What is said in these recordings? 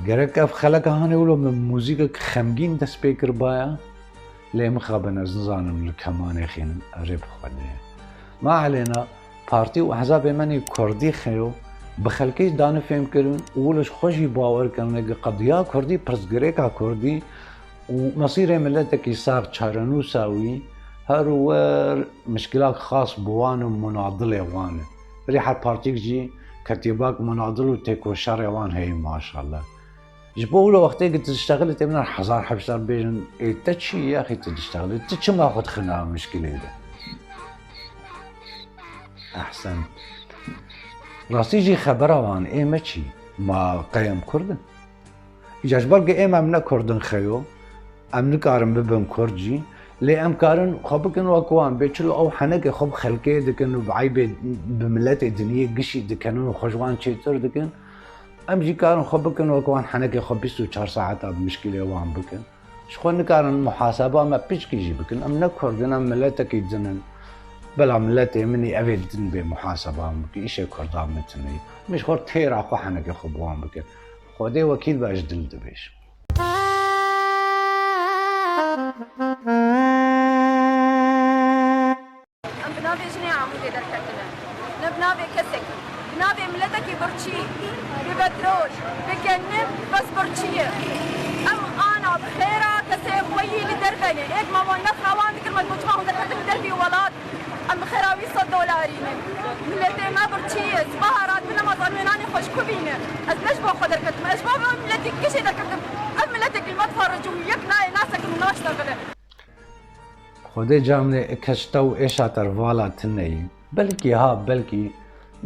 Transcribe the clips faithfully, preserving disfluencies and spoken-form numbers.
Gerek ev xeleka hanê wilo min muzîkek xemgîn dest pê kiribaya, lê mixabin ez nizanim li kemanê xînim, erê bi Xwedê. Ma elêna, partî û ehzabê me nê kurdî xeyo, bi xelkê dane fêhm kirin û wilo ji xwe jî bawer kirine ki qediya kurdî, pirsgirêka kurdî û mesîrê miletekî sax çarenûsa wî her wer mişkilak xas bi wan û munadilê wan e. Berî her partîk jî ketîbak munadil û têkoşerê wan heye maşallah. Ji bo wilo wextê ki tu diştexilî tê min hezar hevşar bêjin, ê te çi ye axî tu diştexilî? Tu çima xwe dixine mişkilê de? Ehsen. Rastî jî xebera wan ê me çi? Ma qey em kurd in? Îca ji ber ku êm em ne kurd in xeyo, em nikarin bibin kurd jî, lê em karin xwe bikin wek wan, bê çilo ew henekê xwe bi xelkê dikin û bi eybê bi miletê diniyê gişî dikenin û xwe ji wan çêtir dikin. Em jî karin xwe bikin wek wan henekê xwe bîst û çar saeta bi mişkilê wan bikin. Ji xwe nikarin muhaseba me piçkî jî bikin. Em ne kurd in, em miletekî din in. Bela miletê min î evê din bê muhaseba min bikin. Îşê kurdan min tune ye. Min ji xwe têra xwe henekê xwe bi wan bikin. Xwedê wekîl be, ez ji dil dibêjim. Em bi navê jinê Amûdê derketine. Ne bi navê kesekî. Bi navê miletekî birçî, bi petrol, bi genim, bes birçî ye. Em ana bi xêra kesê xwe yî li derve ne. Êk me wan nefra wan dikir, me digot, "Çima hûn derketin li dervî welat?" Em bi xêra wî sed dolarî ne. Miletê me birçî ye. Sibaha radibin, em azanî wê nanê xwe ji ku bîne? Ez ne ji bo xwe derketim, ez ji bo vê miletî gişê derketim. Ev miletekî li me difaricin û yek nayê nasekin û naştexile. Xwedê camnê ikeşte û êşa te vala tune yî. Belkî ha, belkî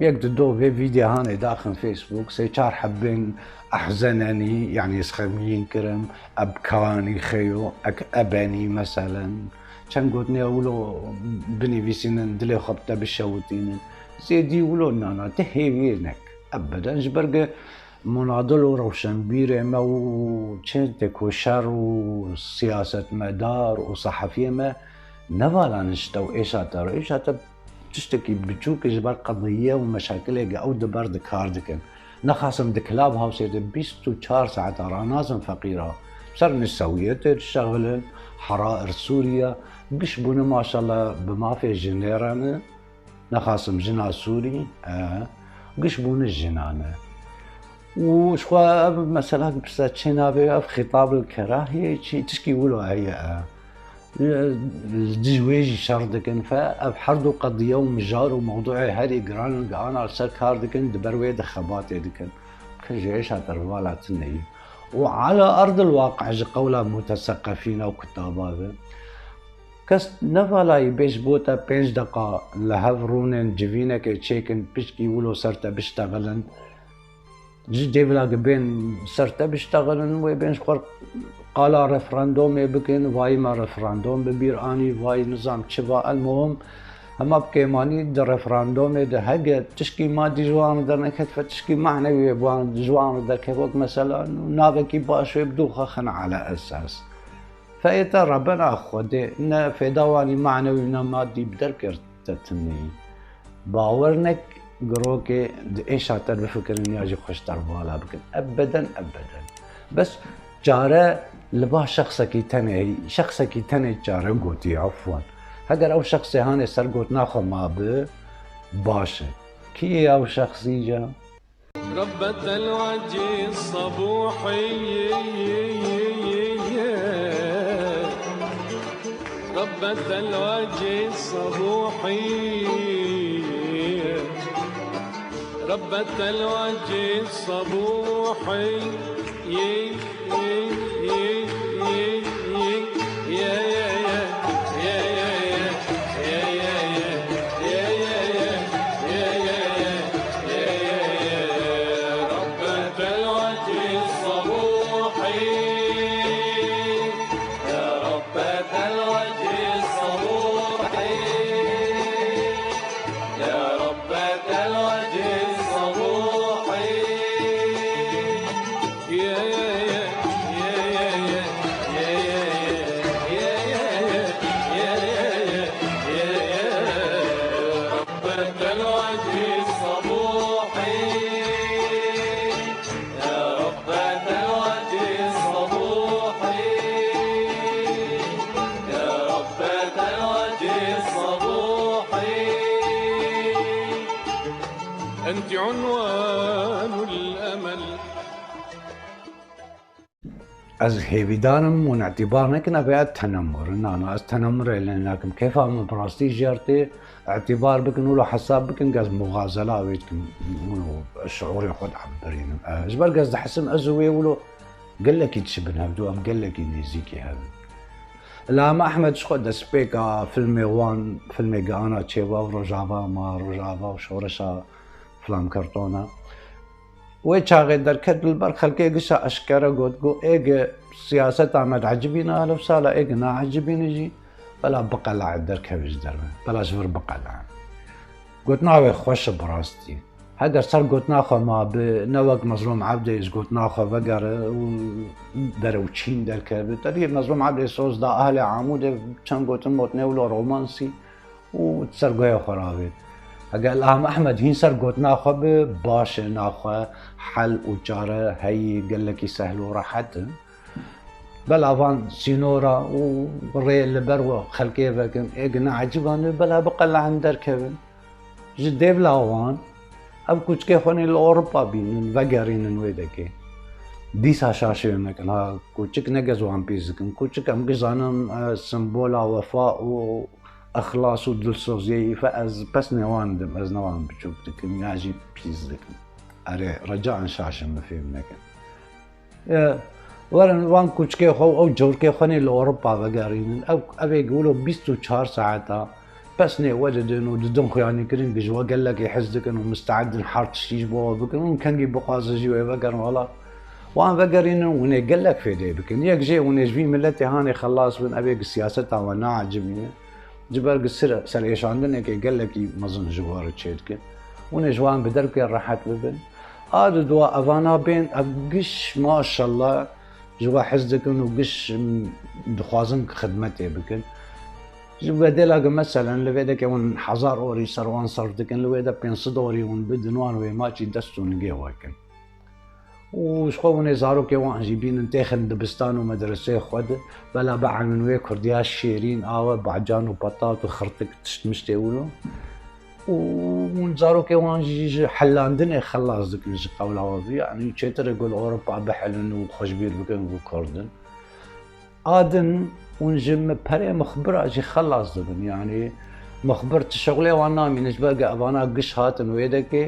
yek di do vê vîdyohanê daxin Facebook, sê çar hebên ehzenenî, yanî ez xemgîn kirim, ebkanî xeyo, ek ebenî meselen. Çend gotinê wilo binivîsînin, dilê xwe bi te bişewitînin. Zêdî wilo nana, ti hêviyê nek. Ebeden ji ber ku munadil û rewşenbîrê me û çi têkoşer û siyasetmedar û sehefiyê me nevalan ji te û êşa te re. Êşa te tiştekî biçûk e, ji ber qediye û meşakilê ge ew di ber de kar dikin. Nexasim di Clubhouse-ê de bîst û çar saeta ranazin feqîra. Ser nisewiyetê dişexilin, hera ir Sûriye, giş bûne maşallah bi mafê jinê re ne. Nexasim jina Sûrî, e, giş bûne jinan e. Û ji xwe ev mesela pisa çê navê ev xîtab li kerahiyê çi tişkî wilo heye e. Li dij wê jî şer dikin fe, ev her du qediye û mijar û mewduê herî giran in, ana li ser kar dikin, di ber wê de xebatê dikin. Ke ji êşa te re vala tune yî. Û ala erdil waqi ji qewla muteseqefîna û kutaba ve. Kes nevalayî bê ji bo te pênc deqa li hev rûnên civînekê çêkin, pişkî wilo ser te biştexilin. Ji dêvila ki bên ser te biştexilin, wê bên ji xwe qala referandomê bikin, vayî me referandom bi bîr anî, vayî nizam çi va, elmuhim hema bi kêmanî di referandomê de hege tişkî madî ji wan re derneket, fe tişkî manewî yê bi wan, ji wan re derket, wek mesela navekî baş wê bi dû xwe xin ala esas. Fe ê te rebena Xwedê, ne fêda wanî manewî ne madî bi derkir te tinî. Bawer nek girokê di êşa te bifikirin ya jî xwe ji te re vala bikin. Ebeden, ebeden. Bes çare li ba şexsekî tenê, şexsekî tenê çare gotî, efwan. Heger ew şexsê hanê ser gotina xwe mabi, baş e. Kî ye ew şexsî ca? ربة الوجه الصبوحي، ربة الوجه الصبوحي، ربة الوجه الصبوحي. عنوان الأمل. Ez hêvîdar im hûn îtîbar nekin, ev ya tenemur. Na, na, ez tenemurê lê nakim. Kêfa min bi rastî jêr tê, îtîbar bikin, wilo hesab bikin, ez muxazela wê dikim, wilo şiûrê xwe diebirînim. Eh, ji ber ez dihisim ez û wê wilo gelekî dişibin hevdû, em gelekî nêzîkî hev in. Îlham Ehmed ji xwe destpêka filmê wan, filmê Giana Çêwa û Rojava ma, Rojava û Şoreşa Filan Kartona. Wê çaxê derket li ber xelkê gişa eşkere got, got, êge siyaseta me diecibîne, helew sala êge naecibîne jî, bela biqele'e derkeve ji derve, bela ji vir biqele'e. Gotina wê xweş e bi rastî. Heger ser gotina xwe ma bi, ne wek Mezlûm Ebdê ji gotina xwe vegere û derewçîn derkeve. Tevî Mezlûm Ebdê soz da ahlê Amûdê çend gotin motnê wilo romansî û ser guhê xwe ravêt. Heger Îlham Ehmed hîn ser gotina xwe bi, baş e, naxwe hel û çare heyî, gelekî sehl û rehet in. Bela van sînora û rê li ber we xelkê vekin, ê gina eciban e, bela biqele'in derkevin. Ji dêvla wan, ev kûçikê xwe nê li Ewropa bînin, vegerînin wê dekê. Dîsa şaşê me kin, ha, kûçik ne gez wan pîs dikin. Kûçik em giş zanin, e, simbola wefa û exlas û dilsoziyê îfe, ez pesnê wan dim, ez ne wan biçûk dikim, ya jî pîs dikim. Erê, rica in şaşin min fêm nekin. E, werin wan kûçikê xwe û ew cewrikê xwe nê li Ewropa vegerînin. Ew, ev ê wilo bîst û çar saeta pesnê we didin û didin xuyanîkirin, ji we gelekî hez dikin û misteed in her tiştî ji bo we bikin û kengî bixwazin jî wê vegerin welat. Wan vegerînin, hûn ê gelek fêdê bikin. Yek jê hûn ê ji vî miletê hanê xelas bin, ev ê siyaseta we naecibîne. Ji ber ku sir-, serêşandinekê gelekî mezin ji we re çêdikin. Hûn ê ji wan bi dervkê rehet bibin. A di dua evana bên, ev giş maşallah ji we hez dikin û giş, m, dixwazin xidmetê bikin. Ji bedela ku meselen li vê dekê hûn hezar orî ser wan serf dikin, li wê de pênc sed orî hûn bidin wan wê maçî dest û nigê we kin. Û ji xwe hûn ê zarokê wan jî bînin têxin dibistan û medreseyê xwe de, bela bielmin wê kurdiya şêrîn, awe, bacan û petat û xirtik tişt miştê wilo. Û hûn zarokê wan jî ji helandinê xelas dikin ji qewla we vî. Yanî çêtir e ku li Ewropa bihilin û xweşbîr bikin ku kurd in. A din hûn ji mi-, perê mixbira jî xelas dibin. Yanî mixbir tişexulê wan namîne, ji ber ku evana giş hatin wê dekê,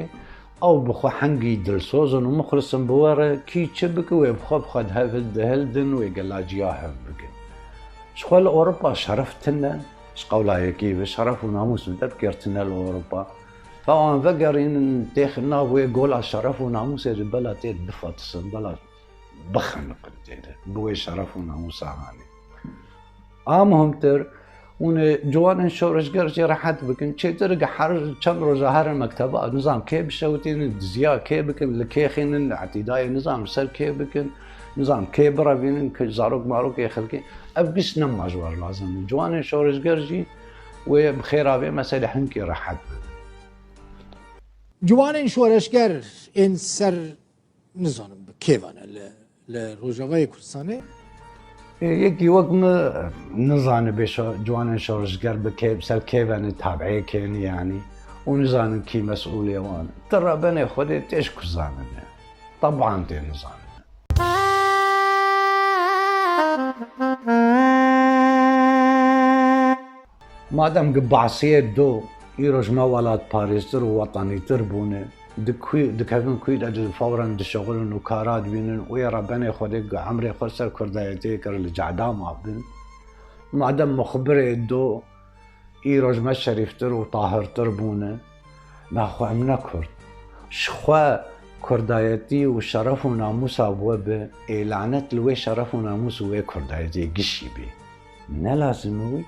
ew bi xwe hengî dilsoz in û muxlis in bi we re, kî çi bike wê bi xwe, bi xwe dihevil-, dihildin, wê gela ciya hev bikin. Ji xwe li Ewropa şeref tune, ji qewla yekî ve şeref û namûs bi derkêr tune li Ewropa. Ka wan vegerînin têxin nav wê gola şeref û namûsê de, bela tê bifetisin, bela bixeniqin tê de, bi wê şeref û namûsa hanê. A muhimtir, hûn ê ciwanên şoreşger jî rehet bikin. Çêtir e ku her çend roja herin mekteba, nizam kê bişewitînin, diziya kê bikin, li kê xînin, îtîdayê nizam li ser kê bikin, nizam kê birevînin, ku zarok marokê xelkê. Ev giş nema ji we re lazim in. Ciwanên şoreşger jî wê bi xêra vê meselê hinkî rehet bibin. Ciwanên şoreşger ên ser nizanim bi kêvan e li, li Rojavayê Kurdistanê. Ê, yekî wek min nizane bê şo-, ciwanên şoreşger bi kê-, ser kêvenê, tabiê kênî yanî. Û nizanin kî mesûlê wan. Ti rebenê Xwedê tê ji ku zanine. Teban tê nizanin. Madem ku Basiyê do îro ji me welatparêztir û wetanîtir bûne, di ku-, dikevin kuyê de di fewren dişexulin û kara dibînin û yê rebenê Xwedê ku emrê xwe ser kurdayetiyê kir li cehda mabin. Madem muxbirê do îro ji me şerîftir û tahirtir bûne, naxwe em ne kurd. Ji xwe kurdayetî û şeref û namûsa we be, ê lanet li wê şeref û namûs û wê kurdayetiyê gişî bê. Ne lazim e wî?